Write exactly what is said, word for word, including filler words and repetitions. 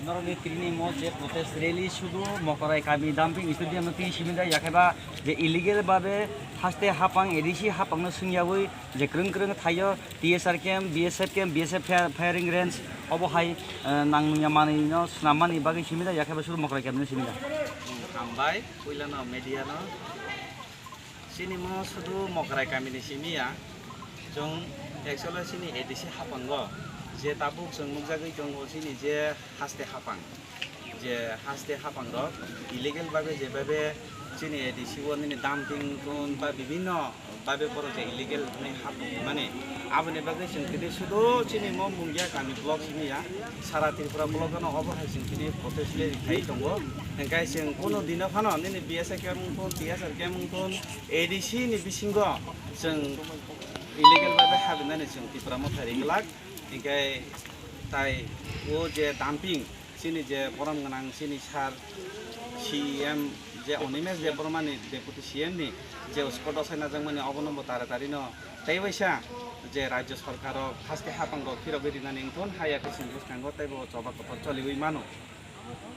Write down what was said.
Norokni tini mo je protest rally sudu Mokorai kami dumping stadium no twi simi da, yakheba je illegal babe haste hapang A D C hapang no swngyawi je kwrwng kwrwng thaio T S R camp, B S F camp, B S F fire-, firing range obo hai, eh, nangya manwi no swnam mani bagwi simi da, yakheba sudu Mokorai kami no simi da. Hambai, puila no media no. Chini mo sudu Mokorai kami ni simi ya. Chwng actually chini A D C hapango je tabuk chwng nukjagwi tongo chini je haste hapang. Je haste hapang rok illegal babe je babe chini A D C o nini dumping tun ba bibinno babe borok je illegal ni hapang mani aboni bagwi chwng tini sudu chini mo Mungia kami block simi ya. Sara Tripura block no obo hai chwng tini protest le khai tongo. Hingkai chwng kuno dino phano nini B S F camp wngthun, T S R camp wngthun, A D C ni bisingo chwng illegal babe habinani chwng Tipra Motha ri glak. Hingkai tai o je dumping chini je borom gwnang chini sir C M je Animesh Debbarma ni deputy C M ni je spot o sai najakmani obono bo tara tari no tei waisa je rajya sarkar o haste hapang rok phirogwi rinani wngthun haya khe chwng bwskango tei bo choba kotor choliwi mano.